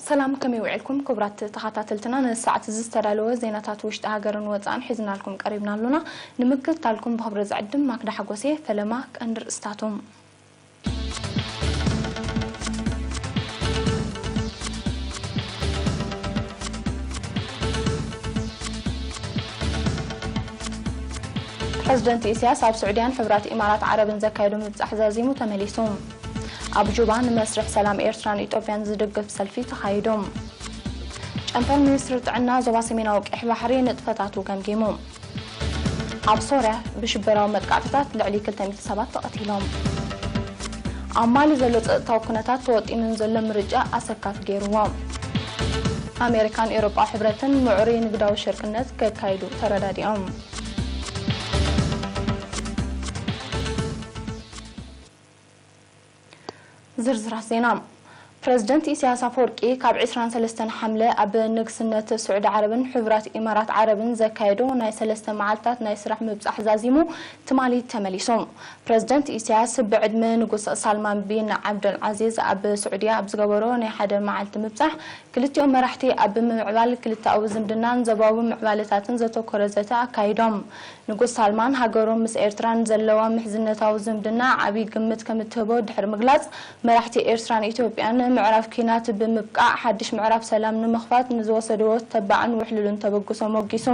ሰላም፣ ከመይ ውዒልኩም ክቡራት ተኸታተልትና? ንሰዓት ዝተዳለወ ዜናታት ውሽጢ ሃገርን ወጻእን ሒዝናልኩም ቀሪብና ኣሎና። ንምክትታልኩም ብኽብሪ ዝዕድም ማክዳ ሓጎሴ። ፈለማ ቀንዲ ርእስታቶም። ፕረዚደንት ኢሳያስ ኣብ ስዑድያን ሕቡራት ኢማራት ዓረብን ዘካየዶ ምብጻሕ ዛዚሙ ተመሊሱ። ኣብ ጁባ ንመስርሕ ሰላም ኤርትራን ኢትዮጵያን ዝድግፍ ሰልፊ ተኻይዱ። ጨንፈር ሚኒስትሪ ጥዕና ዞባ ሰሜናዊ ቀይሕ ባሕሪ ንጥፈታቱ ገምጊሙ። ኣብ ሶርያ ብሽበራዊ መጥቃዕትታት ልዕሊ ክልተ ሚእቲ ሰባት ተቐቲሎም። ኣብ ማሊ ዘሎ ጸጥታዊ ኩነታት ተወጢኑ ንዘሎ ምርጫ ኣሰካፊ ገይርዎ። ኣሜሪካን ኤውሮጳዊ ሕብረትን ምዕሩይ ንግዳዊ ሽርክነት ከካይዱ ተረዳዲኦም። ዝርዝራት ዜና። ፕረዚደንት ኢሳያስ ኣፈወርቂ ካብ ዕስራን ሰለስተን ሓምለ ኣብ ንግስነት ስዑዲ ዓረብን ሕቡራት ኢማራት ዓረብን ዘካየዶ ናይ ሰለስተ መዓልታት ናይ ስራሕ ምብጻሕ ዛዚሙ ትማሊ ተመሊሱ። ፕረዚደንት ኢሳያስ ብዕድመ ንጉስ ሳልማን ቢን ዓብደል ዓዚዝ ኣብ ስዑድያ ኣብ ዝገበሮ ናይ ሓደ መዓልቲ ምብጻሕ፣ ክልቲኦም መራሕቲ ኣብ ምምዕባል ክልተኣዊ ዝምድናን ዞባዊ ምዕባለታትን ዘተኮረ ዘተ ኣካይዶም። ንጉስ ሳልማን ሃገሮም ምስ ኤርትራን ዘለዋ ምሕዝነታዊ ዝምድና ዓቢ ግምት ከም እትህቦ ድሕሪ ምግላጽ፣ መራሕቲ ኤርትራን ኢትዮጵያን ምዕራፍ ኲናት ብምብቃዕ ሓድሽ ምዕራፍ ሰላም ንምኽፋት ንዝወሰድዎ ተባዕን ውሕሉልን ተበግሶ ሞጊሱ።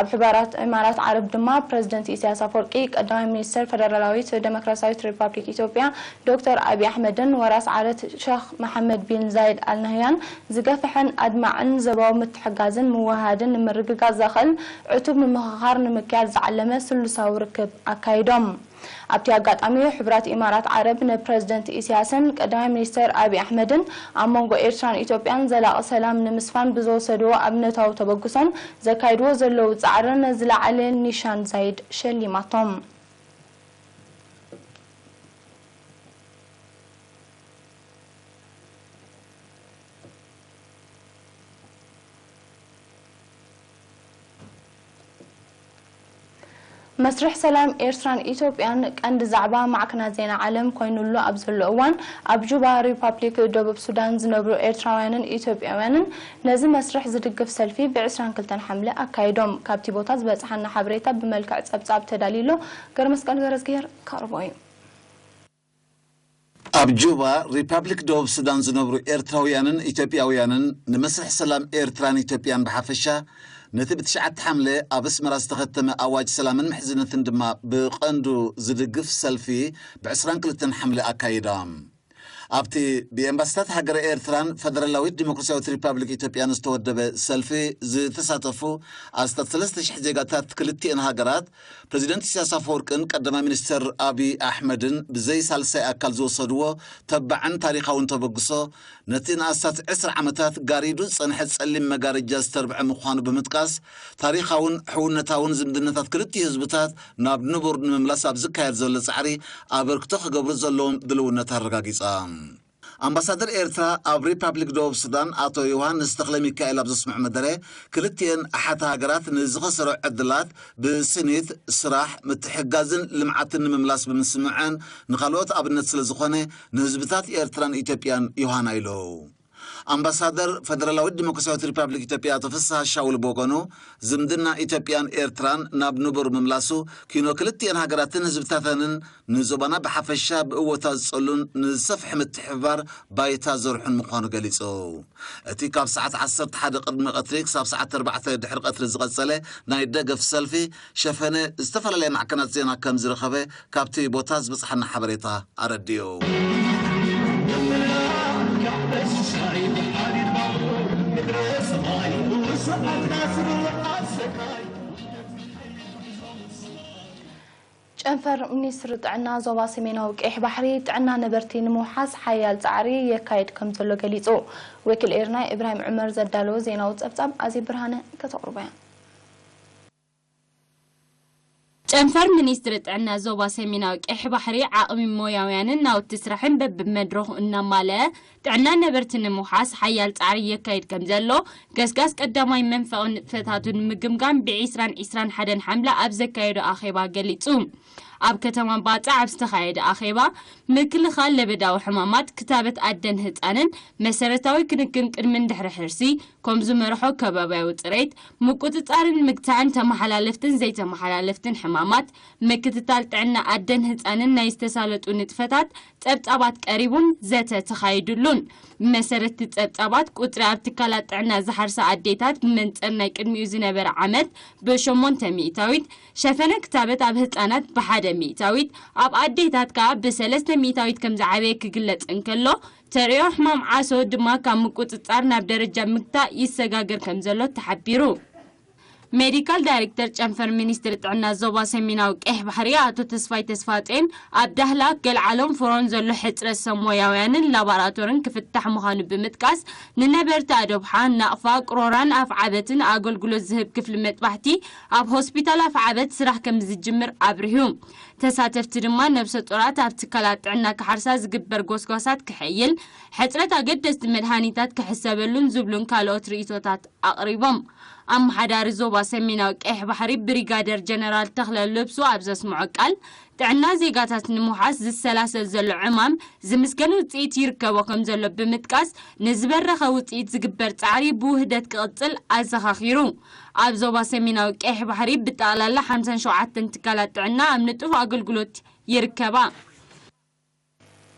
ኣብ ሕቡራት ኢማራት ዓረብ ድማ ፕረዚደንት ኢሳያስ ኣፈወርቂ፣ ቀዳማይ ሚኒስተር ፈደራላዊት ዴሞክራሲያዊት ሪፓብሊክ ኢትዮጵያ ዶክተር ኣብይ ኣሕመድን ወራስ ዓለት ሸኽ መሓመድ ቢን ዛይድ ኣል ናህያን ዝገፍሐን ኣድማዕን ዞባዊ ምትሕግጋዝን ምውህሃድን ንምርግጋጽ ዘኽእል ዕቱብ ምምኽኻር ንምክያድ ዝዓለመ ስሉሳዊ ርክብ ኣካይዶም። ኣብቲ ኣጋጣሚ፣ ሕቡራት ኢማራት ዓረብ ንፕረዚደንት ኢሳያስን ቀዳማይ ሚኒስተር ኣብይ ኣሕመድን ኣብ መንጎ ኤርትራን ኢትዮጵያን ዘላቒ ሰላም ንምስፋን ብዝወሰድዎ ኣብነታዊ ተበግሶን ዘካይድዎ ዘለዉ ጻዕርን ዝለዓለ ኒሻን ዛይድ ሸሊማቶም። መስርሕ ሰላም ኤርትራን ኢትዮጵያን ቀንዲ ዛዕባ ማዕከናት ዜና ዓለም ኮይኑሉ ኣብ ዘሎ እዋን፣ ኣብ ጁባ ሪፓብሊክ ደቡብ ሱዳን ዝነብሩ ኤርትራውያንን ኢትዮጵያውያንን ነዚ መስርሕ ዝድግፍ ሰልፊ ብ ዕስራን ክልተን ሓምለ ኣካይዶም። ካብቲ ቦታ ዝበጽሓና ሓበሬታ ብመልክዕ ጸብጻብ ተዳልዩ ኣሎ። ገረመስቀል ገረዝግሄር ከቕርቦ እዩ። ኣብ ጁባ ሪፓብሊክ ደቡብ ሱዳን ዝነብሩ ኤርትራውያንን ኢትዮጵያውያንን ንመስርሕ ሰላም ኤርትራን ኢትዮጵያን ብሓፈሻ፣ ነቲ ብትሽዓተ ሓምለ ኣብ ኣስመራ ዝተኸተመ ኣዋጅ ሰላምን ምሕዝነትን ድማ ብቐንዱ ዝድግፍ ሰልፊ ብ ዕስራን ክልተን ሓምለ ኣካይዶም። ኣብቲ ብኤምባሲታት ሃገረ ኤርትራን ፈደራላዊት ዲሞክራሲያዊት ሪፓብሊክ ኢትዮጵያን ዝተወደበ ሰልፊ ዝተሳተፉ ኣስታት ሰለስተ ሽሕ ዜጋታት ክልቲኤን ሃገራት፣ ፕረዚደንት ኢሳያስ ኣፈወርቅን ቀዳማይ ሚኒስተር ኣብይ ኣሕመድን ብዘይ ሳልሳይ ኣካል ዝወሰድዎ ተባዕን ታሪኻውን ተበግሶ፣ ነቲ ንኣስታት ዕስራ ዓመታት ጋሪዱ ዝጸንሐ ጸሊም መጋረጃ ዝተርብዐ ምዃኑ ብምጥቃስ፣ ታሪኻውን ሕውነታውን ዝምድናታት ክልቲኡ ህዝብታት ናብ ንቡር ንምምላስ ኣብ ዝካየድ ዘሎ ጻዕሪ ኣበርክቶ ክገብሩ ዘለዎም ድልውነት ኣረጋጊጻ። ኣምባሳደር ኤርትራ ኣብ ሪፓብሊክ ደቡብ ሱዳን ኣቶ ዮሃንስ ተኽለ ሚካኤል ኣብ ዘስምዖ መደረ፣ ክልቲኤን ኣሓት ሃገራት ንዝኸሰሮ ዕድላት ብስኒት፣ ስራሕ፣ ምትሕግጋዝን ልምዓትን ንምምላስ ብምስምዐን፣ ንኻልኦት ኣብነት ስለ ዝኾነ፣ ንህዝብታት ኤርትራን ኢትዮጵያን ዮሃና ኢሉ። ኣምባሳደር ፈደራላዊት ዲሞክራሲያዊት ሪፓብሊክ ኢትዮጵያ ኣቶ ፍስሃ ሻውል ብወገኑ፣ ዝምድና ኢትዮጵያን ኤርትራን ናብ ንቡር ምምላሱ፣ ኪኖ ክልቲኤን ሃገራትን ህዝብታተንን ንዞባና ብሓፈሻ ብእወታ ዝጸሉን ንዝሰፍሐ ምትሕብባር ባይታ ዘርሑን ምዃኑ ገሊጹ። እቲ ካብ ሰዓት ዓሰርተ ሓደ ቅድሚ ቀትሪ ክሳብ ሰዓት ኣርባዕተ ድሕሪ ቀትሪ ዝቐጸለ ናይ ደገፍ ሰልፊ ሸፈነ ዝተፈላለያ ማዕከናት ዜና ከም ዝረኸበ ካብቲ ቦታ ዝበጽሓና ሓበሬታ ኣረዲኡ። ጨንፈር ሚኒስትሪ ጥዕና ዞባ ሰሜናዊ ቀይሕ ባሕሪ ጥዕና ነበርቲ ንምውሓስ ሓያል ጻዕሪ የካይድ ከም ዘሎ ገሊጹ። ወኪል ኤርና ኢብራሂም ዑመር ዘዳለዎ ዜናዊ ጸብጻብ ኣዜብ ብርሃነ ከተቕርቦ እያ። ጨንፈር ሚኒስትሪ ጥዕና ዞባ ሰሜናዊ ቀይሕ ባሕሪ ዓቕሚ ሞያውያንን ናውቲ ስራሕን በብመድረኹ እናማለአ ጥዕና ነበርቲ ንምውሓስ ሓያል ጻዕሪ የካይድ ከም ዘሎ ገስጋስ ቀዳማይ መንፈቕን ንጥፈታቱን ንምግምጋም ብዒስራን ዒስራን ሓደን ሓምለ ኣብ ዘካየዶ ኣኼባ ገሊጹ። ኣብ ከተማ ባጽዕ ኣብ ዝተኻየደ ኣኼባ፣ ምክልኻል ለበዳዊ ሕማማት፣ ክታበት ኣደን ህጻንን፣ መሰረታዊ ክንክን ቅድምን ድሕሪ ሕርሲ፣ ከም ዝመርሖ ከባብያዊ ጽሬት፣ ምቁጽጻርን ምግታእን ተመሓላለፍትን ዘይተመሓላለፍትን ሕማማት፣ ምክትታል ጥዕና ኣደን ህጻንን ናይ ዝተሳለጡ ንጥፈታት ጸብጻባት ቀሪቡን ዘተ ተኻይዱሉን። ብመሰረት እቲ ጸብጻባት፣ ቁጽሪ ኣብ ትካላት ጥዕና ዝሓርሳ ኣዴታት ብመንጽር ናይ ቅድሚኡ ዝነበረ ዓመት ብሸሞንተ ሚእታዊት፣ ሸፈነ ክታበት ኣብ ህጻናት ብሓደ ሚእታዊት፣ ኣብ ኣዴታት ከኣ ብሰለስተ ሚእታዊት ከም ዝዓበየ ክግለጽ እንከሎ፣ ተርእዮ ሕማም ዓሶ ድማ ካብ ምቁጽጻር ናብ ደረጃ ምግታእ ይሰጋገር ከም ዘሎ ተሓቢሩ። ሜዲካል ዳይሬክተር ጨንፈር ሚኒስትሪ ጥዕና ዞባ ሰሜናዊ ቀይሕ ባሕሪ ኣቶ ተስፋይ ተስፋጼን፣ ኣብ ዳህላክ፣ ገልዓሎም፣ ፍሮን ዘሎ ሕጽረት ሰብ ሞያውያንን ላቦራቶርን ክፍታሕ ምዃኑ ብምጥቃስ፣ ንነበርቲ ኣዶብሓ፣ ናቕፋ፣ ቅሮራን ኣፍዓበትን ኣገልግሎት ዝህብ ክፍሊ መጥባሕቲ ኣብ ሆስፒታል ኣፍዓበት ስራሕ ከም ዝጅምር ኣብሪሁ። ተሳተፍቲ ድማ ነብሰ ጡራት ኣብ ትካላት ጥዕና ክሓርሳ ዝግበር ጎስጓሳት ክሕይል፣ ሕጽረት ኣገደስቲ መድሃኒታት ክሕሰበሉን ዝብሉን ካልኦት ርእይቶታት ኣቕሪቦም። ኣመሓዳሪ ዞባ ሰሜናዊ ቀይሕ ባሕሪ ብሪጋደር ጀነራል ተኽለ ልብሱ ኣብ ዘስምዖ ቃል፣ ጥዕና ዜጋታት ንምውሓስ ዝሰላሰል ዘሎ ዕማም ዝምስገን ውጽኢት ይርከቦ ከም ዘሎ ብምጥቃስ፣ ንዝበረኸ ውጽኢት ዝግበር ጻዕሪ ብውህደት ክቕጽል ኣዘኻኺሩ። ኣብ ዞባ ሰሜናዊ ቀይሕ ባሕሪ ብጠቕላላ ሓምሳን ሸውዓተን ትካላት ጥዕና ኣብ ንጡፍ ኣገልግሎት ይርከባ።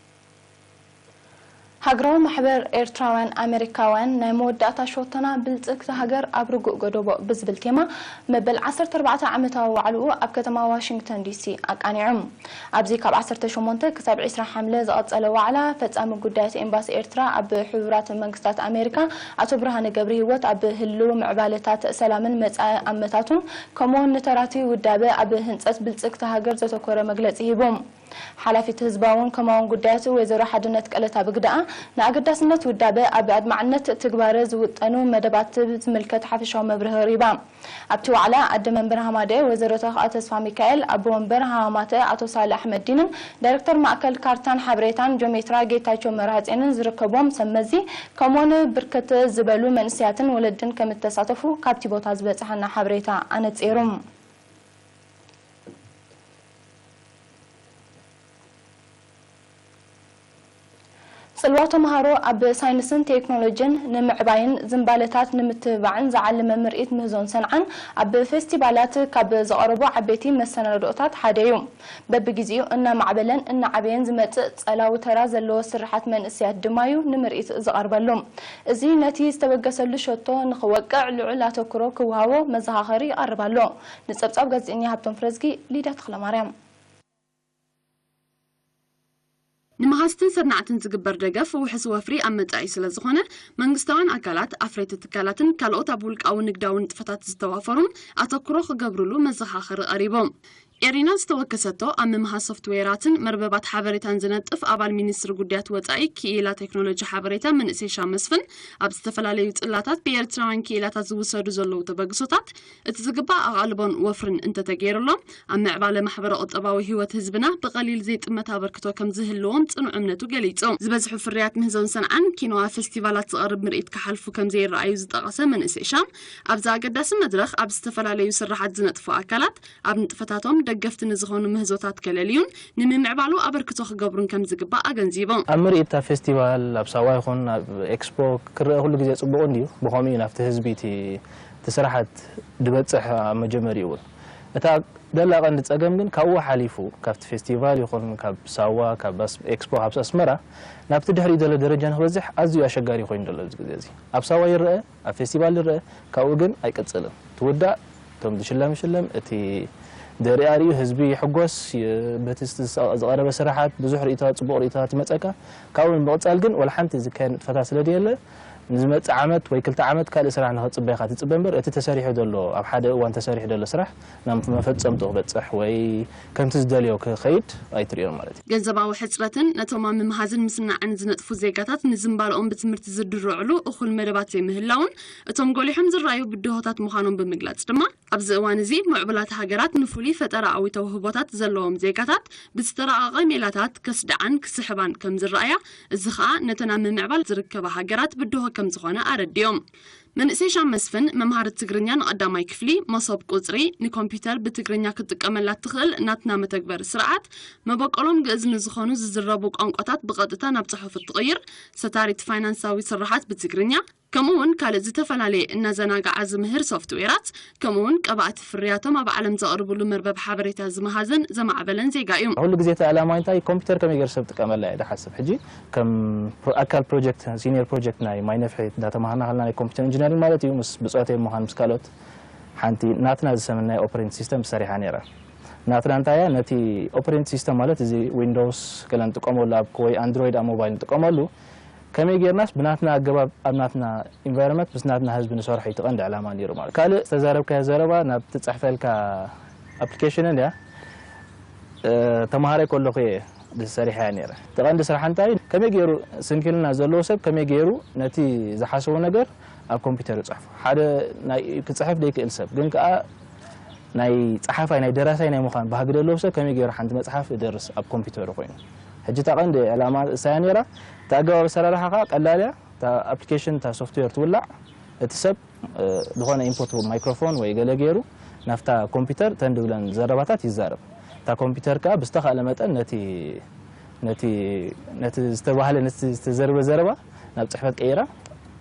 ሃገራዊ ማሕበር ኤርትራውያን ኣሜሪካውያን ናይ መወዳእታ ሸቶና ብልጽግቲ ሃገር ኣብ ርጉእ ጎደቦ ብዝብል ቴማ መበል ዓሰርተ ኣርባዕተ ዓመታዊ ዋዕልኡ ኣብ ከተማ ዋሽንግተን ዲሲ ኣቃኒዑ። ኣብዚ ካብ ዓሰርተ ሸሞንተ ክሳብ ዕስራ ሓምለ ዝቐጸለ ዋዕላ፣ ፈጻሚ ጉዳያት ኤምባሲ ኤርትራ ኣብ ሕቡራት መንግስታት ኣሜሪካ ኣቶ ብርሃነ ገብረሂወት ኣብ ህልው ምዕባለታት ሰላምን መጻኢ ኣመታቱን፣ ከምኡውን ንተራቲ ውዳበ ኣብ ህንጸት ብልጽግቲ ሃገር ዘተኮረ መግለጺ ሂቦም። ሓላፊት ህዝባውን ከማውን ጉዳያት ወይዘሮ ሓድነት ቀለታ ብግደኣ፣ ንኣገዳስነት ውዳበ ኣብ ኣድማዕነት ትግባረ ዝውጠኑ መደባት ዝምልከት ሓፈሻዊ መብርሂ ሪባ። ኣብቲ ዋዕላ ኣደ መንበር ሃማደ ወይዘሮ ተኽኣ ተስፋ ሚካኤል፣ ኣቦ ወንበር ሃማተ ኣቶ ሳልሕ ኣሕመዲንን ዳይሬክተር ማእከል ካርታን ሓበሬታን ጆሜትራ ጌታቸው መርሃጼንን ዝርከቦም ሰብ መዚ፣ ከምኡውን ብርክት ዝበሉ መንእሰያትን ወለድን ከም እተሳተፉ ካብቲ ቦታ ዝበጽሓና ሓበሬታ ኣነጺሩ። ጽልዋ ተምሃሮ ኣብ ሳይንስን ቴክኖሎጂን ንምዕባይን ዝንባለታት ንምትብባዕን ዝዓለመ ምርኢት ምህዞን ሰንዓን ኣብ ፌስቲቫላት ካብ ዝቐረቡ ዓበይቲ መሰናድኦታት ሓደ እዩ። በብግዜኡ እናማዕበለን እናዓበየን ዝመጽእ ጸላዊ ተራ ዘለዎ ስርሓት መንእሰያት ድማ እዩ ንምርኢት ዝቐርበሉ። እዚ ነቲ ዝተበገሰሉ ሸቶ ንኽወቅዕ ልዑል ኣተኩሮ ክወሃቦ መዘኻኸሪ ይቐርብ ኣሎ። ንጸብጻብ ጋዜጠኛ ሃብቶም ፍረዝጊ፣ ሊዳ ተኽለማርያም። ንምሃዝትን ሰናዕትን ዝግበር ደገፍ ውሕስ ወፍሪ ኣብ መጻኢ ስለ ዝኾነ፣ መንግስታውያን ኣካላት፣ ኣፍረይቲ ትካላትን ካልኦት ኣብ ውልቃዊ ንግዳዊ ንጥፈታት ዝተዋፈሩን ኣተኩሮ ክገብርሉ መዘኻኸሪ ቀሪቦም። ኤሪና ዝተወከሰቶ ኣብ ምምሃዝ ሶፍትዌራትን መርበባት ሓበሬታን ዝነጥፍ ኣባል ሚኒስትሪ ጉዳያት ወጻኢ ክኢላ ቴክኖሎጂ ሓበሬታ መንእሰይ ሻ መስፍን፣ ኣብ ዝተፈላለዩ ጽላታት ብኤርትራውያን ክኢላታት ዝውሰዱ ዘለዉ ተበግሶታት እቲ ዝግባእ ኣቓልቦን ወፍርን እንተተገይርሎም፣ ኣብ ምዕባለ ማሕበረ ቁጠባዊ ህይወት ህዝብና ብቐሊል ዘይጥመት ኣበርክቶ ከም ዝህልዎም ጽኑዕ እምነቱ ገሊጹ። ዝበዝሑ ፍርያት ምህዞን ሰንዓን ኪኖዋ ፈስቲቫላት ዝቐርብ ምርኢት ክሓልፉ ከም ዘይረኣዩ ዝጠቐሰ መንእሰይ ሻም፣ ኣብዚ ኣገዳሲ መድረኽ ኣብ ዝተፈላለዩ ስራሓት ዝነጥፉ ኣካላት ኣብ ንጥፈታቶም ደገፍቲ ንዝኾኑ ምህዞታት ከለልዩን ንምምዕባሉ ኣበርክቶ ክገብሩን ከም ዝግባእ ኣገንዚቡ። ኣብ ምርኢት፣ ኣብ ፌስቲቫል፣ ኣብ ሳዋ ይኹን ኣብ ኤክስፖ ክረአ ኩሉ ግዜ ጽቡቕ እንድዩ። ብኸምኡ እዩ ናብቲ ህዝቢ እቲ፣ እቲ ስራሓት ዝበጽሕ ኣብ መጀመሪኡ እውን። እታ ደላ ቀንዲ ጸገም ግን ካብኡ ሓሊፉ ካብቲ ፌስቲቫል ይኹን ካብ ሳዋ፣ ካብ ኣስ-፣ ኤክስፖ፣ ካብ ኣስመራ ናብቲ ድሕሪኡ ዘሎ ደረጃ ንክበጽሕ ኣዝዩ ኣሸጋሪ ኮይኑ ዘሎ ኣብዚ ግዜ እዚ። ኣብ ሳዋ ይረአ፣ ኣብ ፌስቲቫል ይረአ፣ ካብኡ ግን ኣይቅጽልን። ትውዳእ፣ እቶም ዝሽለም ይሽለም፣ እቲ ደሪኣ ርእዩ ህዝቢ ይሕጎስ፣ ይ-፣ በቲ ዝተ-፣ ዝቐረበ ስራሓት ብዙሕ ርእይቶታት፣ ጽቡቕ ርእይቶታት ይመጸካ። ካብኡ ብምቕጻል ግን ወላ ሓንቲ ዝካየድ ንጥፈታት ስለ ደየለ፣ ንዝመጽእ ዓመት ወይ ክልተ ዓመት ካልእ ስራሕ ንኽጽበ ኢኻ ትጽበ እምበር፣ እቲ ተሰሪሑ ዘሎ፣ ኣብ ሓደ እዋን ተሰሪሑ ዘሎ ስራሕ ናብ መፈጸምትኡ ክበጽሕ ወይ ከምቲ ዝደልዮ ክኸይድ ኣይትርእዮን ማለት እዩ። ገንዘባዊ ሕጽረትን ነቶም ኣብ ምምሃዝን ምስናዕን ዝነጥፉ ዜጋታት ንዝንባለኦም ብትምህርቲ ዝድርዕሉ እኹል መደባት ዘይምህላውን እቶም ጎሊሖም ዝረኣዩ ብድሆታት ምዃኖም ብምግላጽ ድማ፣ ኣብዚ እዋን እዚ ምዕቡላት ሃገራት ንፍሉይ ፈጠራኣዊ ተውህቦታት ዘለዎም ዜጋታት ብዝተራቐቐ ሜላታት ከስድዓን ክስሕባን ከም ዝረኣያ፣ እዚ ኸኣ ነተን ኣብ ምምዕባል ዝርከባ ሃገራት ብድሆ ከም ዝኾነ ኣረዲኦም። መንእሰይ ሻም መስፍን፣ መምሃሪ ትግርኛ ንቐዳማይ ክፍሊ፣ መሶብ ቁጽሪ፣ ንኮምፒውተር ብትግርኛ ክትጥቀመላ እትኽእል ናትና መተግበሪ ስርዓት፣ መበቆሎም ግእዝ ንዝኾኑ ዝዝረቡ ቋንቋታት ብቐጥታ ናብ ጽሑፍ እትቕይር፣ ሰታሪት ፋይናንሳዊ ስርሓት ብትግርኛ፣ ከምኡ እውን ካልእ ዝተፈላለየ እናዘናግዓ ዝምህር ሶፍትዌራት፣ ከምኡ እውን ቀባእቲ ፍርያቶም ኣብ ዓለም ዘቕርብሉ መርበብ ሓበሬታ ዝመሃዘን ዘማዕበለን ዜጋ እዩ። ኩሉ ግዜ እቲ ዕላማ እንታይ፣ ኮምፒውተር ከመይ ገይሩ ሰብ ጥቀመላ እየ ዝሓስብ። ሕጂ ከም ፕሮ-፣ ኣካል ፕሮጀክት፣ ሲኒየር ፕሮጀክት ናይ ማይ ነፍሒ እንዳተማሃርና ከለና፣ ናይ ኮምፒውተር ኢንጂነሪንግ ማለት እዩ፣ ምስ ብጾተይ ምዃን ምስ ካልኦት ሓንቲ ናትና ዝሰመናይ ኦፕሬቲንግ ሲስተም ሰሪሓ ነይራ። ናትና እንታይ እያ፣ ነቲ ኦፕሬቲንግ ሲስተም ማለት እዚ ዊንዶውስ ገለ ንጥቀመሉ ኣብ ወይ ኣንድሮይድ ኣብ ሞባይል ንጥቀመሉ፣ ከመይ ጌርናስ ብናትና ኣገባብ ኣብ ናትና ኢንቫይሮንመንት ምስ ናትና ህዝቢ ንሰርሖ እዩ እቲ ቀንዲ ዕላማ ነይሩ ማለት። ካልእ ዝተዛረብካዮ ዘረባ ናብ ትጽሕፈልካ ኣፕሊኬሽን እንድያ፣ እ፣ ተማሃራይ ከለኹ እየ ዝሰሪሐያ ነይረ። እቲ ቀንዲ ስራሕ እንታይ እዩ? ከመይ ገይሩ ስንክልና ዘለዎ ሰብ ከመይ ገይሩ ነቲ ዝሓሰቦ ነገር ኣብ ኮምፒውተር ይጽሕፎ? ሓደ ናይ ክጽሕፍ ዘይክእል ሰብ ግን ከኣ ናይ ጸሓፋይ፣ ናይ ደራሳይ ናይ ምዃን ባህጊ ዘለዎ ሰብ ከመይ ገይሩ ሓንቲ መጽሓፍ ይደርስ ኣብ ኮምፒውተሩ ኮይኑ? ሕጂ እታ ቀንዲ ዕላማ እሳያ ነይራ። እታ ኣገባብ ኣሰራርሓ ከኣ ቀላል እያ። እታ ኣፕሊኬሽን፣ እታ ሶፍትዌር ትውላዕ፣ እቲ ሰብ፣ እ፣ ዝኾነ ኢንፑት ማይክሮፎን ወይ ገለ ገይሩ ናብታ ኮምፒውተር እተን ድብለን ዘረባታት ይዛረብ። እታ ኮምፒውተር ከኣ ብዝተኻእለ መጠን ነቲ፣ ነቲ፣ ነቲ ዝተባህለ፣ ነቲ ዝተዘርበ ዘረባ ናብ ጽሕፈት ቀይራ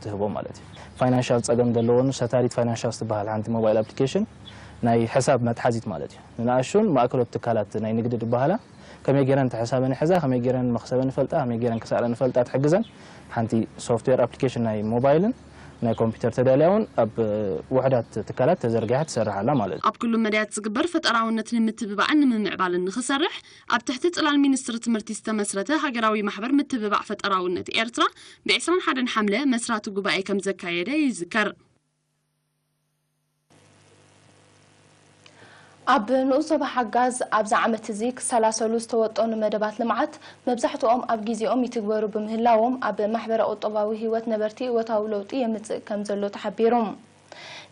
ትህቦ ማለት እዩ። ፋይናንሻል ጸገም ዘለዎን ሰታሪት ፋይናንሻል ትበሃል ሓንቲ ሞባይል ኣፕሊኬሽን ናይ ሕሳብ መትሓዚት ማለት እዩ። ንንኣሽቱን ማእከሎት ትካላት ናይ ንግዲ ዝበሃላ ከመይ ገይረን እቲ ሕሳበን ይሕዛ፣ ከመይ ገይረን መኽሰበን ይፈልጣ፣ ከመይ ገይረን ክሳረን ይፈልጣ ትሕግዘን ሓንቲ ሶፍትዌር ኣፕሊኬሽን ናይ ሞባይልን ናይ ኮምፒውተር ተዳልያ እውን ኣብ ውሑዳት ትካላት ተዘርጊሓ ትሰርሕ ኣላ ማለት እዩ። ኣብ ኩሉ መዳያት ዝግበር ፈጠራውነት ንምትብባዕን ንምምዕባልን ንኽሰርሕ ኣብ ትሕቲ ጽላል ሚኒስትሪ ትምህርቲ ዝተመስረተ ሃገራዊ ማሕበር ምትብባዕ ፈጠራውነት ኤርትራ ብ ዕስራን ሓደን ሓምለ መስራቲ ጉባኤ ከም ዘካየደ ይዝከር። ኣብ ንኡስ ዞባ ሓጋዝ ኣብዚ ዓመት እዚ ክሰላሰሉ ዝተወጠኑ መደባት ልምዓት መብዛሕትኦም ኣብ ግዜኦም ይትግበሩ ብምህላዎም ኣብ ማሕበረ ቁጠባዊ ህይወት ነበርቲ እወታዊ ለውጢ የምጽእ ከም ዘሎ ተሓቢሩ።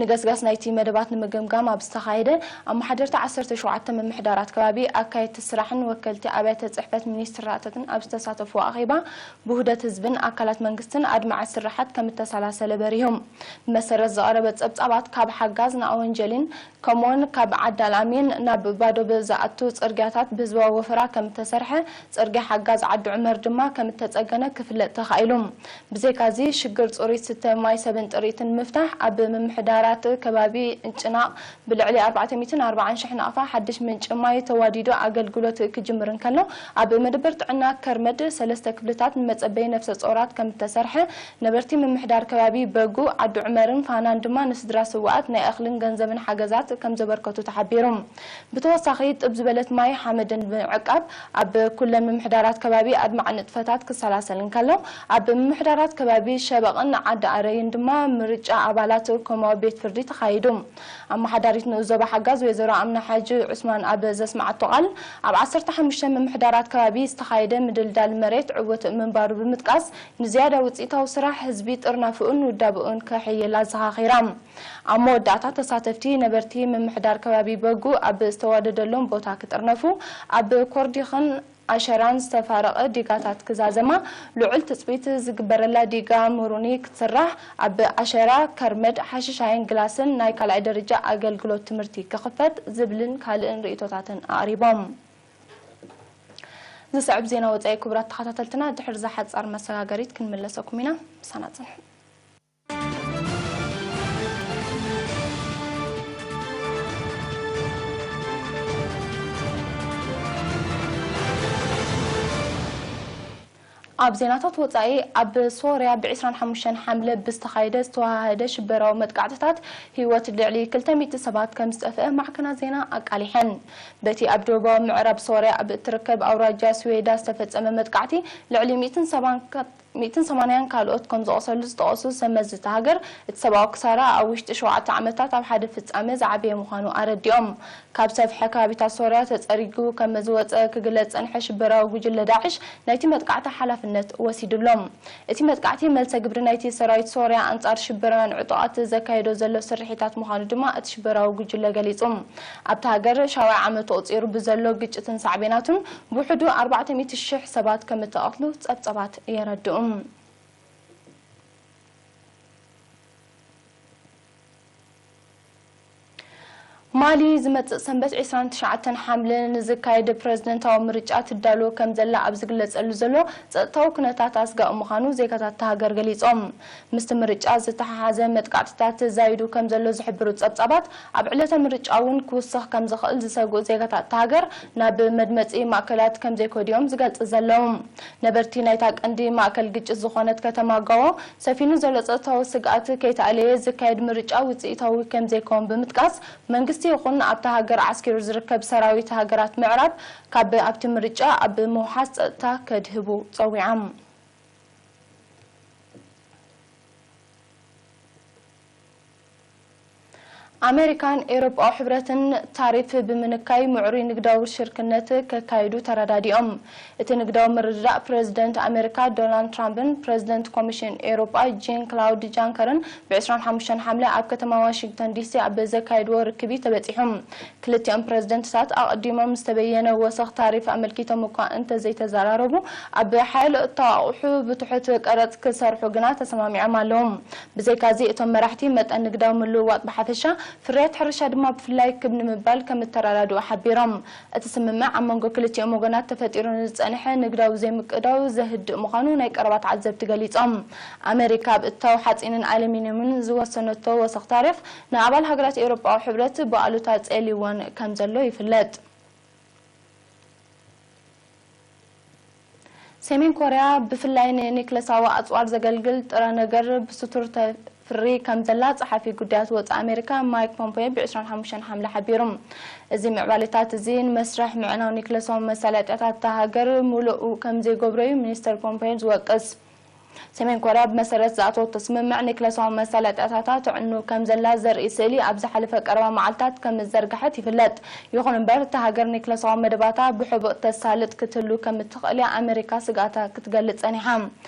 ንገስጋስ ናይቲ መደባት ንምግምጋም ኣብ ዝተኻየደ፣ ኣመሓደርቲ ዓሰርተ ሸውዓተ ምምሕዳራት ከባቢ፣ ኣካየድቲ ስራሕን ወከልቲ ኣብያተ ጽሕፈት ሚኒስትራትን ኣብ ዝተሳተፍዎ ኣኼባ፣ ብውህደት ህዝብን ኣካላት መንግስትን ኣድማዒ ስራሓት ከም እተሰላሰለ በሪሆም። ብመሰረት ዝቐረበ ጸብጻባት፣ ካብ ሓጋዝ ንኣወንጀሊን ከምኡውን ካብ ዓዲ ኣልኣሚን ናብ ባዶብ ዝኣቱ ጽርግያታት ብህዝባዊ ወፈራ ከም እተሰርሐ፣ ጽርግያ ሓጋዝ ዓዲ ዑመር ድማ ከም እተጸገነ ክፍለጥ ተኻኢሉ። ብዘይካዚ፣ ሽግር ጽሩይ ዝስተ ማይ ሰብን ጥሪትን ንምፍታሕ ኣብ ምምሕዳራት ከባቢ ጭናቕ ብልዕሊ ኣርባዕተ ሚእትን ኣርባዓን ሽሕ ናቕፋ ሓድሽ ምንጪ ማይ ተዋዲዱ ኣገልግሎት ክጅምር እንከሎ፣ ኣብ መደበር ጥዕና ከርመድ ሰለስተ ክፍልታት ንመጸበዪ ነፍሰ ጾራት ከም እተሰርሐ ነበርቲ ምምሕዳር ከባቢ በጉ፣ ዓዲ ዑመርን ፋናን ድማ ንስድራ ስውኣት ናይ እኽልን ገንዘብን ሓገዛት ከም ዘበርከቱ ተሓቢሩ። ብተወሳኺ፣ ጥብ ዝበለት ማይ ሓመድን ብምዕቃብ ኣብ ኩለን ምምሕዳራት ከባቢ ኣድማዒ ንጥፈታት ክሰላሰል እንከሎ፣ ኣብ ምምሕዳራት ከባቢ ሸበቕን ዓዲ ኣረይን ድማ ምርጫ ኣባላት ኮማዊ ቤት ፍርዲ ተኻይዱ። ኣመሓዳሪት ንኡስ ዞባ ሓጋዝ ወይዘሮ ኣምና ሓጂ ዑስማን ኣብ ዘስመዓቶ ቃል፣ ኣብ ዓሰርተ ሓሙሽተ ምምሕዳራት ከባቢ ዝተኻየደ ምድልዳል መሬት ዕዉት ምንባሩ ብምጥቃስ፣ ንዝያዳ ውፅኢታዊ ስራሕ ህዝቢ ጥርናፍኡን ውዳብኡን ከሕይል ኣዘኻኺራ። ኣብ መወዳእታ፣ ተሳተፍቲ ነበርቲ ምምሕዳር ከባቢ በጉ ኣብ ዝተዋደደሎም ቦታ ክጥርነፉ፣ ኣብ ኮርዲኽን ኣሸራን ዝተፋረቐ ዲጋታት ክዛዘማ ልዑል ትጽቢት ዝግበረላ ዲጋ ምሩኒ ክትስራሕ፣ ኣብ ኣሸራ፣ ከርመድ፣ ሓሽሻይን ግላስን ናይ ካልኣይ ደረጃ ኣገልግሎት ትምህርቲ ክኽፈት ዝብልን ካልእን ርእይቶታትን ኣቕሪቦም። ዝስዕብ ዜና ወጻኢ ክቡራት ተኸታተልትና፣ ድሕሪ እዛ ሓጻር መሰጋገሪት ክንምለሰኩም ኢና። ምሳና ጽንሑ። ኣብ ዜናታት ወጻኢ፣ ኣብ ሶርያ ብ ዕስራን ሓሙሽተን ሓምለ ብዝተኻየደ ዝተወሃሃደ ሽበራዊ መጥቃዕትታት ህይወት ልዕሊ ክልተ ሚእቲ ሰባት ከም ዝጠፍአ ማዕከናት ዜና ኣቃሊሐን። በቲ ኣብ ደቡባዊ ምዕራብ ሶርያ ኣብ እትርከብ ኣውራጃ ስዌዳ ዝተፈጸመ መጥቃዕቲ፣ ልዕሊ ሚእትን ሰባን ሚእትን ሰማንያን ካልኦት ከም ዝቖሰሉ ዝጠቐሱ ሰብ መዚ እታ ሃገር፣ እቲ ሰብኣዊ ክሳራ ኣብ ውሽጢ ሸውዓተ ዓመታት ኣብ ሓደ ፍጻመ ዝዓበየ ምዃኑ ኣረዲኦም። ካብ ሰፍሐ ከባቢታት ሶርያ ተጸሪጉ ከም ዝወጸ ክግለጽ ጸንሐ ሽበራዊ ጉጅለ ዳዕሽ ናይቲ መጥቃዕቲ ሓላፍነት ወሲዱሎም። እቲ መጥቃዕቲ መልሰ ግብሪ ናይቲ ሰራዊት ሶርያ ኣንጻር ሽበራውያን ዕጡቓት ዘካየዶ ዘሎ ስርሒታት ምዃኑ ድማ እቲ ሽበራዊ ጉጅለ ገሊጹ። ኣብታ ሃገር ሻውዓይ ዓመቱ ኣቑጺሩ ብዘሎ ግጭትን ሳዕቤናቱን ብውሕዱ ኣርባዕተ ሚእቲ ሽሕ ሰባት ከም እተቐትሉ ጸብጸባት የረድኡ። ማሊ ዝመጽእ ሰንበት ዕስራን ትሽዓተን ሓምለ ንዝካየድ ፕረዚደንታዊ ምርጫ ትዳሎ ከም ዘላ ኣብ ዝግለጸሉ ዘሎ ጸጥታዊ ኩነታት ኣስጋኢ ምዃኑ ዜጋታት እታ ሃገር ገሊጾም። ምስቲ ምርጫ ዝተሓሓዘ መጥቃዕትታት ዛይዱ ከም ዘሎ ዝሕብሩ ጸብጻባት፣ ኣብ ዕለተ ምርጫ እውን ክውስኽ ከም ዝኽእል ዝሰግኡ ዜጋታት እታ ሃገር ናብ መድመጺ ማእከላት ከም ዘይከዱ እዮም ዝገልጹ ዘለዉ። ነበርቲ ናይታ ቀንዲ ማእከል ግጭት ዝኾነት ከተማ ጋዎ፣ ሰፊኑ ዘሎ ጸጥታዊ ስግኣት ከይተኣለየ ዝካየድ ምርጫ ውጽኢታዊ ከም ዘይከውን ብምጥቃስ፣ መንግስቲ ይኹን ኣብታ ሃገር ዓስኪሩ ዝርከብ ሰራዊት ሃገራት ምዕራብ ካብ ኣብቲ ምርጫ ኣብ ምውሓስ ጸጥታ ከድህቡ ጸዊዖም። ኣሜሪካን ኤውሮጳዊ ሕብረትን ታሪፍ ብምንካይ ምዕሩይ ንግዳዊ ሽርክነት ከካይዱ ተረዳዲኦም። እቲ ንግዳዊ ምርድዳእ ፕረዚደንት ኣሜሪካ ዶናልድ ትራምፕን ፕረዚደንት ኮሚሽን ኤውሮጳ ጂን ክላውድ ጃንከርን ብ ዕስራን ሓሙሽተን ሓምለ ኣብ ከተማ ዋሽንግተን ዲሲ ኣብ ዘካየድዎ ርክቢ ተበጺሑ። ክልቲኦም ፕረዚደንትታት ኣቐዲሞም ዝተበየነ ወሰኽ ታሪፍ ኣመልኪቶም እኳ እንተዘይተዘራረቡ፣ ኣብ ሓያሎ እተዋቕሑ ብትሑት ቀረጽ ክሰርሑ ግና ተሰማሚዖም ኣለዉ። ብዘይካዚ፣ እቶም መራሕቲ መጠን ንግዳዊ ምልውዋጥ ብሓፈሻ፣ ፍርያት ሕርሻ ድማ ብፍላይ ክብ ንምባል ከም እተረዳድኡ ሓቢሮም። እቲ ስምምዕ ኣብ መንጎ ክልቲኦም ወገናት ተፈጢሩ ንዝጸንሐ ንግዳዊ ዘይምቅዳው ዘህድእ ምዃኑ ናይ ቀረባ ተዓዘብቲ ገሊጾም። ኣመሪካ ኣብ እታው ሓጺንን ኣሉሚንየምን ዝወሰነቶ ወሰኽ ታሪፍ ንኣባል ሃገራት ኤውሮጳዊ ሕብረት ብኣሉታ ጸልይወን ከም ዘሎ ይፍለጥ። ሰሜን ኮርያ ብፍላይ ንኒክለሳዊ ኣጽዋር ዘገልግል ጥረ ነገር ብስቱር ተፍሪ ከም ዘላ ጸሓፊ ጉዳያት ወጻኢ ኣሜሪካ ማይክ ፖምፔዮ ብ ዕስራን ሓሙሽተን ሓምለ ሓቢሩ። እዚ ምዕባለታት እዚ ንመስርሕ ምዕናው ኒክለሳዊ መሳለጥያታት እታ ሃገር ምሉእ ከም ዘይገብሮ እዩ ሚኒስተር ፖምፔዮ ዝወቅስ። ሰሜን ኮርያ ብመሰረት ዝኣተወቶ ስምምዕ ኒክለሳዊ መሳለጥያታታ ትዕኑ ከም ዘላ ዘርኢ ስእሊ ኣብ ዝሓለፈ ቀረባ መዓልታት ከም ዝዘርግሐት ይፍለጥ። ይኹን እምበር፣ እታ ሃገር ኒክለሳዊ መደባታ ብሕቡእ ተሳልጥ ክትህሉ ከም እትኽእል እያ ኣመሪካ ስግኣታ ክትገልጽ ጸኒሓ።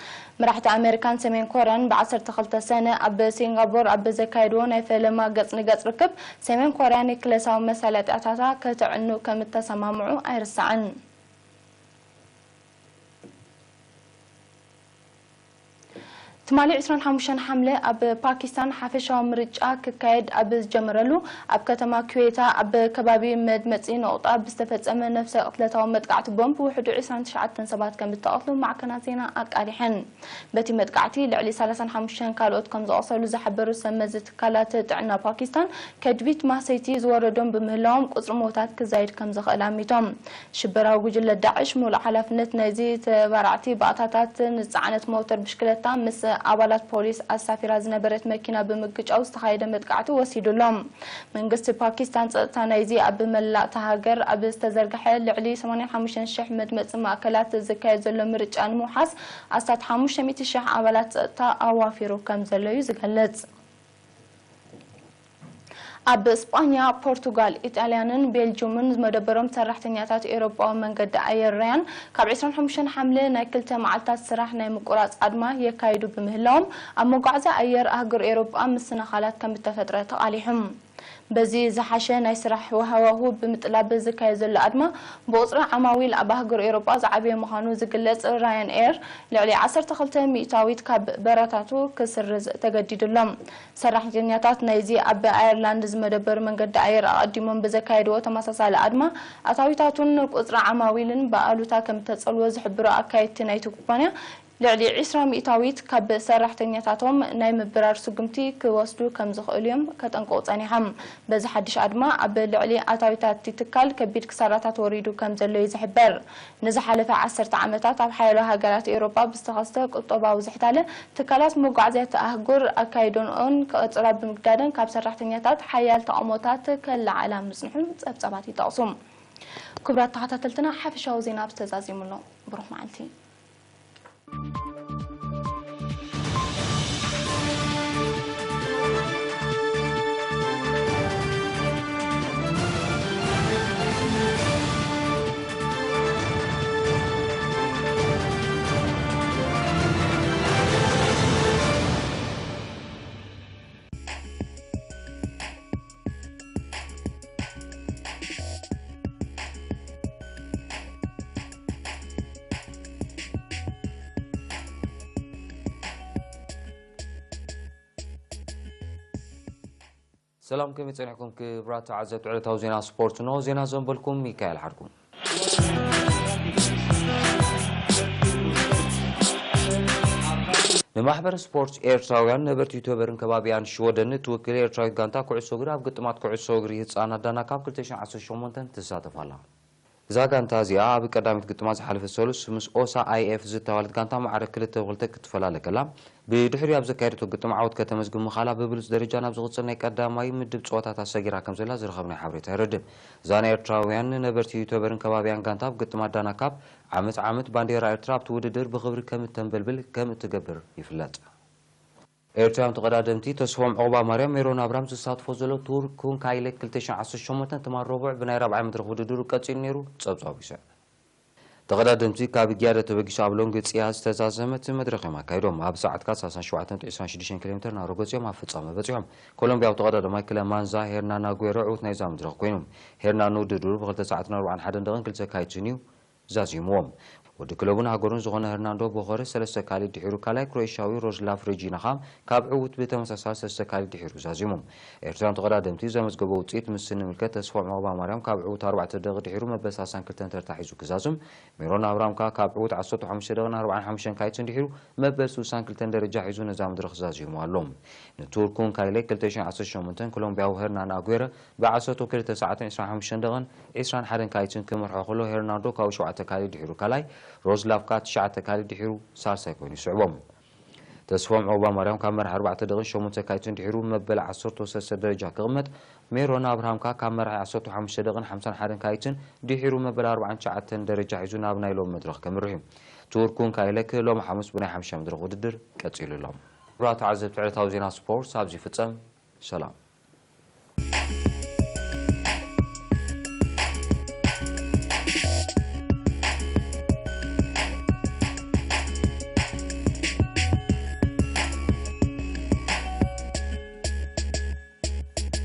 መራሕቲ ኣመሪካን ሰሜን ኮርያን ብ ዓሰርተ ክልተ ሰነ ኣብ ሲንጋፖር ኣብ ዘካየድዎ ናይ ፈለማ ገጽ ንገጽ ርክብ፣ ሰሜን ኮርያ ኒክለሳዊ መሳለጥያታታ ከተዕኑ ከም እተሰማምዑ ኣይርሳዕን። ትማሊ ዕስራን ሓሙሽተን ሓምለ ኣብ ፓኪስታን ሓፈሻዊ ምርጫ ክካየድ ኣብ ዝጀመረሉ፣ ኣብ ከተማ ኩዌታ ኣብ ከባቢ መድመጺ ነቑጣ ብዝተፈጸመ ነፍሰ ቅትለታዊ መጥቃዕቲ ቦምብ ውሕዱ ዕስራን ትሽዓተን ሰባት ከም ዝተቐትሉ ማዕከናት ዜና ኣቃሊሐን። በቲ መጥቃዕቲ ልዕሊ ሰላሳን ሓሙሽተን ካልኦት ከም ዝቖሰሉ ዝሓበሩ ሰብ መዚ ትካላት ጥዕና ፓኪስታን፣ ከድቢት ማሰይቲ ዝወረዶም ብምህላዎም ቁጽሪ ሞታት ክዛይድ ከም ዝኽእል ኣሚቶም። ሽበራዊ ጉጅለ ዳዕሽ ሙሉእ ሓላፍነት ናይዚ ተባራዕቲ ባእታታት ንዝጸዓነት ሞተር ብሽክለታ ምስ ኣባላት ፖሊስ ኣሳፊራ ዝነበረት መኪና ብምግጫው ዝተኻየደ መጥቃዕቲ ወሲዱሎም። መንግስቲ ፓኪስታን ጸጥታ ናይዚ ኣብ መላእ እታ ሃገር ኣብ ዝተዘርግሐ ልዕሊ ሰማንያን ሓሙሽተን ሽሕ መድመጺ ማእከላት ዝካየድ ዘሎ ምርጫ ንምውሓስ ኣስታት ሓሙሽተ ሚእቲ ሽሕ ኣባላት ጸጥታ ኣዋፊሩ ከም ዘሎ እዩ ዝገልጽ። ኣብ ስጳኛ፣ ፖርቱጋል፣ ኢጣልያንን ቤልጅዩምን ዝመደበሮም ሰራሕተኛታት ኤውሮጳዊ መንገዲ ኣየር ራያን፣ ካብ ዕስራን ሓሙሽተን ሓምለ ናይ ክልተ መዓልታት ስራሕ ናይ ምቁራጽ ኣድማ የካይዱ ብምህላዎም፣ ኣብ መጓዓዝያ ኣየር ኣህጉር ኤውሮጳ ምስንኻላት ከም እተፈጥረ ተቓሊሑ። በዚ ዝሓሸ ናይ ስራሕ ሃዋሁ ብምጥላብ ዝካየድ ዘሎ ኣድማ፣ ብቁጽሪ ዓማዊል ኣብ ኣህጉር ኤውሮጳ ዝዓበየ ምዃኑ ዝግለጽ ራያን ኤር፣ ልዕሊ ዓሰርተ ክልተ ሚእታዊት ካብ በረራታቱ ክስርዝ ተገዲዱ ኣሎ። ሰራሕተኛታት ናይዚ ኣብ ኣየርላንድ ዝመደበሩ መንገዲ ኣየር ኣቐዲሞም ብዘካየድዎ ተመሳሳሊ ኣድማ፣ ኣታዊታቱን ቁጽሪ ዓማዊልን ብኣሉታ ከም እተጸልወ ዝሕብሩ ኣካየድቲ ናይቲ ኩባንያ፣ ልዕሊ ዕስራ ሚእታዊት ካብ ሰራሕተኛታቶም ናይ ምብራር ስጉምቲ ክወስዱ ከም ዝኽእሉ እዮም ከጠንቅቑ ጸኒሖም። በዚ ሓድሽ ኣድማ፣ ኣብ ልዕሊ ኣታዊታት እቲ ትካል ከቢድ ክሳራታት ወሪዱ ከም ዘሎ እዩ ዝሕበር። ንዝሓለፈ ዓሰርተ ዓመታት ኣብ ሓያሎ ሃገራት ኤውሮጳ ብዝተኸስተ ቁጠባዊ ዝሕታለ፣ ትካላት መጓዓዝያ እታ ኣህጉር ኣካይዶንኦን ክቐጽላ ብምግዳደን፣ ካብ ሰራሕተኛታት ሓያል ተቓውሞታት ከለዓዕላ ምጽንሑ ጸብጻባት ይጠቕሱ። ክቡራት ተኸታተልትና፣ ሓፈሻዊ ዜና ኣብዚ ተዛዚሙ ኣሎ። ብሩኽ መዓልቲ። ሰላም፣ ከመይ ጸኒሕኩም ክቡራት ተዓዘብቲ ዕለታዊ ዜና ስፖርት? እንሆ ዜና ዘንበልኩም ሚካኤል ሓርኩ። ንማሕበር ስፖርት ኤርትራውያን ነበርቲ ዩቱበርን ከባቢያን ሽወደን እትውክል ኤርትራዊት ጋንታ ኩዕሶ እግሪ ኣብ ግጥማት ኩዕሶ እግሪ ህጻናት ዳና ካፕ ክልተ ሽሕን ዓሰርተ ሸሞንተን ትሳተፍ ኣላ። እዛ ጋንታ እዚኣ ኣብ ቀዳሚት ግጥማ ዝሓለፈ ሰሉስ ምስ ኦሳ ኣይኤፍ ዝተባህለት ጋንታ ማዕረ ክልተ ብክልተ ክትፈላለ ከላ፣ ብድሕሪኡ ኣብ ዘካየደቶ ግጥም ዓወት ከተመዝግብ ምኻላ ብብሉጽ ደረጃ ናብ ዝቕጽል ናይ ቀዳማይ ምድብ ጸወታታት ሰጊራ ከም ዘላ ዝረኸብናዮ ሓበሬታ የረድእ። እዛ ናይ ኤርትራውያን ነበርቲ ዩቱበርን ከባቢያን ጋንታ ኣብ ግጥማት ዳና ካፕ ዓመት ዓመት ባንዴራ ኤርትራ ኣብቲ ውድድር ብኽብሪ ከም እተንበልብል ከም እትገብር ይፍለጥ። ኤርትራውያን ተቐዳደምቲ ተስፎም ዑቕባ ማርያም፣ ሜሮን ኣብራም ዝሳትፎ ዘሎ ቱር ኩንካይሌ ክልተ ሽሕን ዓሰርተ ሸሞንተን ትማል ረቡዕ ብናይ ራብዓይ መድረኽ ውድድሩ ቀጺሉ ነይሩ። ጸብጻቡ ይስዕብ። ተቐዳደምቲ ካብ ግያደ ተበጊሱ ኣብ ሎንግ ጽያ ዝተዛዘመ እቲ መድረኽ እዮም ኣካይዶም። ኣብ ሰዓትካ ሰላሳን ሸውዓተን ነጥቢ ዕስራን ሽዱሽተን ኪሎ ሜትር ናሮ ገጺኦም ኣብ ፍጻመ በጺሖም። ኮሎምቢያዊ ተቐዳዳማይ ክለማንዛ ሄርናን ኣጉዌሮ ዕዉት ናይዛ መድረኽ ኮይኑ። ሄርናን ንውድድሩ ብክልተ ሰዓትን ኣርባዓን ሓደን ደቕን ክልተ ካይትን እዩ ዛዚምዎም። ወዲ ክለቡን ሃገሩን ዝኾነ ሄርናንዶ ቦኸረ ሰለስተ ካልድ ድሒሩ ካልኣይ ክሮኤሽያዊ ሮዝላፍ ሬጂና ኻም ካብ ዕዉት ብተመሳሳሊ ሰለስተ ካልድ ድሒሩ ዛዚሙ። ኤርትራውያን ተቐዳደምቲ ዘመዝገቦ ውጽኢት ምስ እንምልከት ተስፎም ዑቕባ ማርያም ካብ ዕዉት ኣርባዕተ ደቂ ድሒሩ መበል ሰላሳን ክልተን ተርታ ሒዙ ክዛዝም፣ ሜሮን ኣብራም ከኣ ካብ ዕዉት ዓሰርተ ሓሙሽተ ደቂን ኣርባዓን ሓሙሽተን ካይትን ድሒሩ መበል ስሳን ክልተን ደረጃ ሒዙ ነዛ መድረኽ ዛዚሙ ኣሎ። ንቱር ኩንካይሌ ክልተ ሽሕን ዓሰርተ ሸሞንተን ኮሎምቢያዊ ሄርናን ኣጉዌረ ብ ዓሰርተ ክልተ ሰዓትን ዕስራን ሓሙሽተን ደቂን ዕስራን ሓደን ካይትን ክመርሖ ከሎ፣ ሄርናንዶ ካብኡ ሸውዓተ ካልድ ድሒሩ ካልኣይ፣ ሮዝላፍ ከኣ ትሽዓተ ካልድ ድሒሩ ሳልሳይ ኮይኑ ይስዕቦም። ተስፎም ዑቕባ ማርያም ካብ መራሒ ኣርባዕተ ደቂን ሸሞንተ ካይትን ድሒሩ መበል ዓሰርተ ሰለስተ ደረጃ ክቕመጥ፣ ሜሮን ኣብርሃም ከኣ ካብ መራሒ ዓሰርተ ሓሙሽተ ደቂን ሓምሳን ሓደን ካይትን ድሒሩ መበል ኣርባዓን ትሽዓተን ደረጃ ሒዙ ናብ ናይ ሎሚ መድረኽ ከምርሕ እዩ። ቱር ኩንካይሌክ ሎሚ ሓሙስ ብናይ ሓምሻ መድረኽ ውድድር ቀጺሉ ኣሎ። ክቡራት ተዓዘብቲ፣ ዕለታዊ ዜና ስፖርት ኣብዚ ይፍጸም። ሰላም።